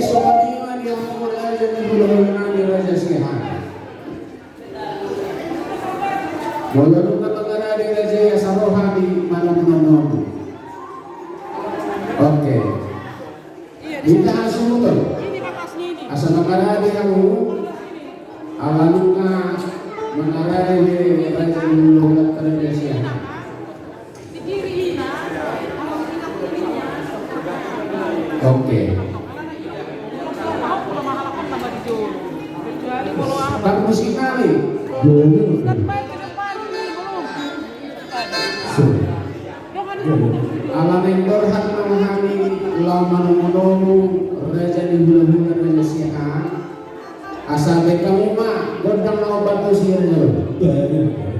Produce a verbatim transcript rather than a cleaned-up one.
Songon i ma di hamu raja ni hulahula nami, Raja Siahaan. Molo nunga mangarade raja i, asa ro hami manang nonong. Oke. Hita hasuhuton. Asa mangarade hamu. Ala nunga mangarade raja ni hulahula, Raja Siahaan. Oke. Bagus sekali. Ala naeng borhat ma hami laho manomunomu raja ni hulahula, Raja Siahaan. Asa baen hamu ma gondang na hombar tu si raja i.